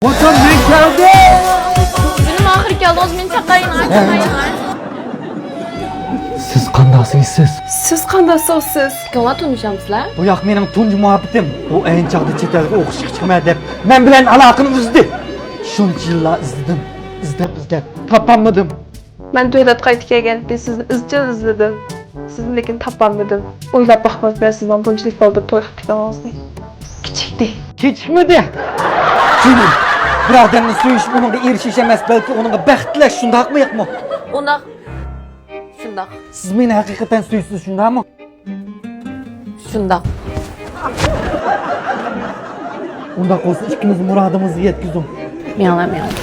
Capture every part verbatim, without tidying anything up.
خوتۇن، مەن كەلدىم! مېنىڭ ئاخىرى كەلدىڭىز، مېنى چاقايىڭ، چاقايىڭ. سىز قانداقسىز؟ سىز قانداقسىز؟ ئىككىڭلار تونۇشامسىلەر؟ بۇ ياق مېنىڭ تۇنجى مۇھەببىتىم. ئۇ ئەينى چاغدا چەت ئەلگە ئوقۇشقا چىقىمەن دەپ، مەن بىلەن ئالاقىنى ئۈزدى. شۇنچە يىللار ئىزدىدىم، ئىزدەپ، ئىزدەپ، تاپالمىدىم. مەن دۆلەت قايتىپ كەلگەندىن كېيىن سىزنى ئىزچىل ئىزلىدىم. سىزنى لېكىن تاپالمىدىم. ئويلاپ باقماپتىمەن سىزنىڭ بۇنچىلىك بالدۇر توي قىلىپ كېتىڭىزنى. كېچىكتى. كېچىكمىدى. جېنىم، بىر ئادەمنى سۆيۈش ئۇنىڭغا ئېرىشىش ئەمەس، بەلكى ئۇنىڭغا بەخت تىلەش، شۇنداقمۇ ياقمۇ؟ ئۇنداق. شۇنداق. سىز مېنى ھەقىقەتەن سۆيىسىز، شۇنداقمۇ؟ شۇنداق. ئۇنداق بولسا ئىككىمىز مۇرادىمىزغا يەتكۈزۈڭ. مېڭىڭلار، مېڭىڭلار.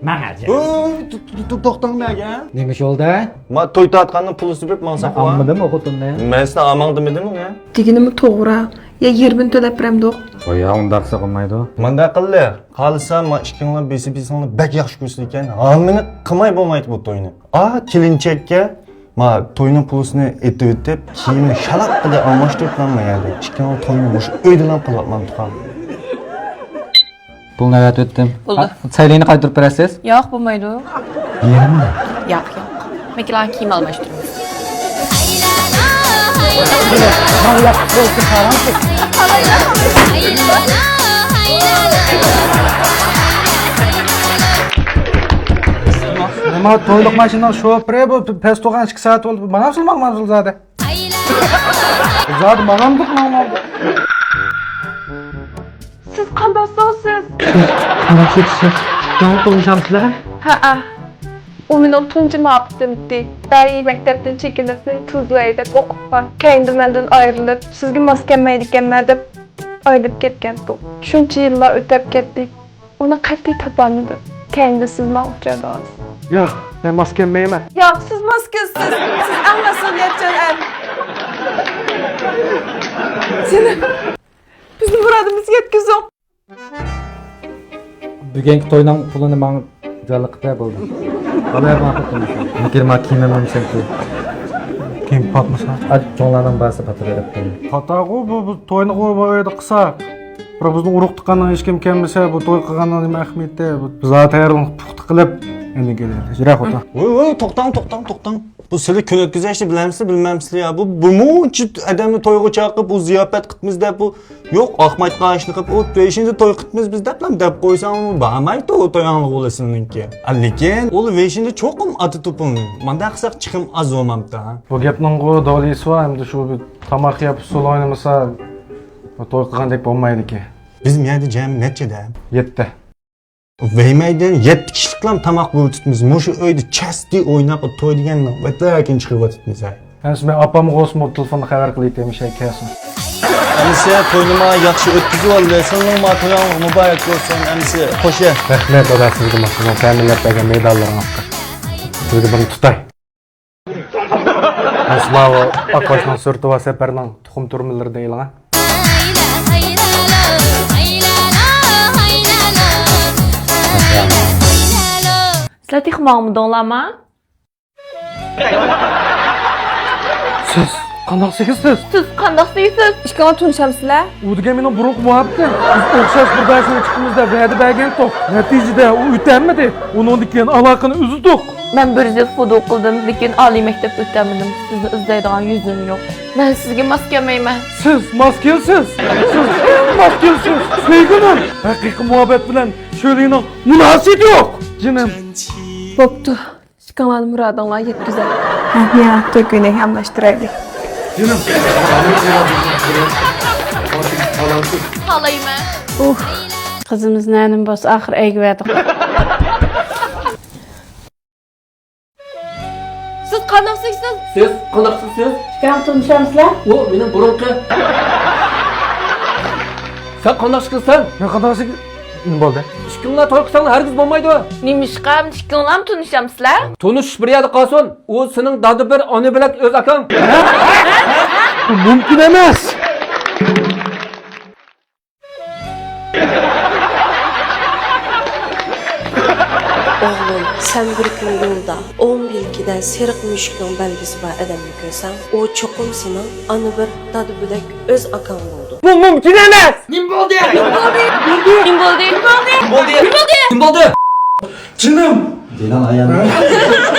ماڭا جان. ئۆي، تو-، تو-، تو-، توختاڭ نەگە؟ نېمە ئىش بولدى؟ ما توي تارتقاننىڭ پۇلى سېپىپ ماڭساق. ئالمىدىم ئوقۇتۇمنى. مەن سېنى ئالماڭ دېمىدىممۇ يا؟ دېگىنىمۇ توغرا. يا يېرىمىنى تۆلەپ بېرەمدۇق؟ ۋاي يا، ئۇنداق قىلسا بولمايدۇ. مۇنداق قىللى. خالىسا ما ئىككىڭلار بېسىپ يېسەڭلار بەك ياخشى كۆرسىتىدىكەن. ھامىلىنى قىلماي بولمايدۇ بۇ توينى. ئا، كېلىنچەككە ما توينىڭ پۇلىسىنى ئېتىۋېتىپ، كىيىمىنى شالاققىدە ئالماشتۇرۇپ ماڭ يەردە. ئىككىڭلار توينى مۇشۇ ئۆيدىلا قىلىۋاتمامدۇق. پۇلنى ئەۋەتىۋەتتىم. بولدى. ھە، سەيلىنى قايتۇرۇپ بېرەرسىز؟ ياق، بولمايدۇ. يېرىمىنى؟ ياق، ياق. مەكىلان كىيىم ئالماشتۇرىمىز. نېمە، تويلۇق ماشىنىنىڭ شوپۇرى بۇ، پەس تۇرغان ئىككى سائەت بولدى. ماڭامسىز، ماڭمامسىز زادى؟ زادى ماڭامدۇق، ماڭمامدۇق. سىز قانداقسىز سىز؟ سىز قانداقسىز سىز؟ ياڭى تونۇشامسىلەر؟ ھەئە. ئۇ مېنىڭ تۇنجى مۇھەببىتىمتى. ئەي، مەكتەپتىن چېكىنىپ، سېنى تۇزلاي دەپ ئوقۇپقان. كەينىدىن مەندىن ئايرىلىپ، سىزگە ماس كەلمەيدىكەنمەن دەپ ئايرىلىپ كەتكەنتۇق. شۇنچە يىللار ئۆتەپ كەتتى. ئۇنى قەتئىي تاپالمىدىم. كەينىدە سىز ماڭا ئۇچرىدىڭىز. ياق، مەن ماس كەلمەيمەن. ياق، سىز ماس كەلسىز. سىز ئەڭ مەسئۇلىيەتچان ئەر. سېنى بىزنىڭ مۇرادىمىزغا يەتكۈزۈڭ. بۈگۈنكى توينىڭ پۇلىنى ماڭا جانلىقىپ بەر بولدى. ئالاي ماڭا پۇلنى. مۇكىرما كىيىمىم ئەمىسەنكى. كىيىم پاتمىسا؟ ئا، چوڭلارنىڭ بارسا پاتىدۇ ئەپتىمۇ. پاتاغۇ بۇ، بۇ توينىغۇ بۇ ئۆيدە قىلسا. بىر بىزنىڭ ئۇرۇق تۇغقاننىڭ ھېچكىم كەلمىسە، بۇ توي قىلغاننىڭ نېمە ئەھمىيىتى؟ بۇ زاتەن پۇختا قىلىپ، ئەنە كېلەيلى. يۈرە خوتۇن. ۋوي، ۋوي، توختاڭ، توختاڭ، توختاڭ. بۇ سىلى كۈن ئۆتكۈزۈشنى بىلەمسىلەر، بىلمەمسىلەر يا؟ بۇ، بۇ مۇنچە ئادەمنى تويغا چاقىرىپ، ئۇ زىياپەت قىپمىز دەپ، بۇ يوق، ئاقمايدىغان ئىشنى قىلىپ، ئۇ ۋېشىندا توي قىپمىز بىز دەپلا دەپ قويساڭ، بارمايدۇ توي ئاڭلىغۇلىسىنىڭكى. لېكىن ئۇ ۋېشىندا چوقۇم ئاتا توپىلىنى. مانداق قىلساق چىقىم ئاز بولمامتا؟ بۇ گەپنىڭغۇ دولىسى بار، ئەمدى شۇ بىر تاماق يەپ، ئۇسسۇل ئوينىمىسا، بۇ توي قىلغاندەك بولمايدىكەن. بىز مۇ يەردە جەمئىي نەچچە ئادەم؟ يەتتە. ۋەيمەيدىن يەتتە كىشىلىكلام تاماق بۇيرۇتۇپمىز. مۇشۇ ئۆيدە چەستى ئويناپ توي دېگەن نۆۋەتلەركىن چىقىرىۋاتىپمىز ھەي. ئەمىسە مەن ئاپامغا بولسىمۇ تېلېفوندا خەۋەر قىلىۋېتەي، مۇشۇ كەلسۇن. ئەمىسە توينى ما ياخشى ئۆتكۈزۈۋالدى. سىلىنىڭ ما تويۇڭلار مۇبارەك بولسۇن ئەمىسە. خوش يا. رەھمەت دادا سىزگە مۇشۇ تەمىنلەپ بەرگەن مېداللىرىڭىزغا. سىزگە بۇنى تۇتاي. ئەسماۋۇ ئاقباشنىڭ سۈرىتى بار سەپەرنىڭ تۇخۇم تۈرمىلىرى دەيلىڭە. سىلەر تېخى ماڭمىدىڭلارما؟ سىز قانداقسىز سىز؟ سىز قانداقسىز سىز؟ ئىككىڭلار تونۇشامسىلەر؟ ئۇ دېگەن مېنىڭ بۇرۇنقى مۇھەببىتىم. بىز ئوخشاش بىر دەرسنى چىقىمىز دەپ ۋەدە بەرگەنتۇق. نەتىجىدە ئۇ ئۆتەلمىدى. ئۇنىڭدىن كېيىن ئالاقىنى ئۈزدۇق. مەن بىر يىل فۇدۇ قىلدىم، لېكىن ئالىي مەكتەپكە ئۆتەلمىدىم. سىزنى ئىزدەيدىغان يۈزۈم يوق. مەن سىزگە ماس كەلمەيمەن. سىز ماس كېلىسىز. سىز ئەڭ ماس كېلىسىز. سۆيگۈنۈم. ھەقىقىي مۇھەببەت بىلەن شۆلىنىڭ مۇناسىۋىتى يوق. جېنىم. بوپتۇ. ئىككىڭلارنىڭ مۇرادىڭلارنى يەتكۈزەي. ھە، يا، تۆكۈنى ئەملەشتۈرەيلى. جېنىم. خالايمەن. ئۇھ. قىزىمىزنى ھەنىم بولسا ئاخىر ئەيگىۋەردۇق. سىز قانداقسىز سىز؟ سىز قانداقسىز سىز؟ ئىككىڭلار تونۇشامسىلەر؟ ئۇ مېنىڭ بۇرۇنقى. سەن قانداقسىز سەن؟ مەن قانداقسىز؟ نېمە بولدى؟ ئىككىڭلار توي قىلساڭلار ھەرگىز بولمايدۇ. نېمىشقا؟ ئىككىڭلارمۇ تونۇشامسىلەر؟ تونۇشۇش بىر يەردە قالسۇن. ئۇ سېنىڭ دادا بىر، ئانا بۆلەك ئۆز ئاكاڭ. بۇ مۇمكىن ئەمەس. ئوغلۇم، سەن بىر كۈن يولدا ئوڭ بىلىكىدە سېرىق مۈشۈكنىڭ بەلگىسى بار ئادەمنى كۆرسەڭ، ئۇ چوقۇم سېنىڭ ئانا بىر، دادا بۆلەك ئۆز ئاكاڭ بولىدۇ. بۇ مۇمكىن ئەمەس! نېمە بولدى؟ نېمە بولدى؟ نېمە بولدى؟ نېمە بولدى؟ نېمە بولدى؟ جېنىم! جېنىڭ ئايان.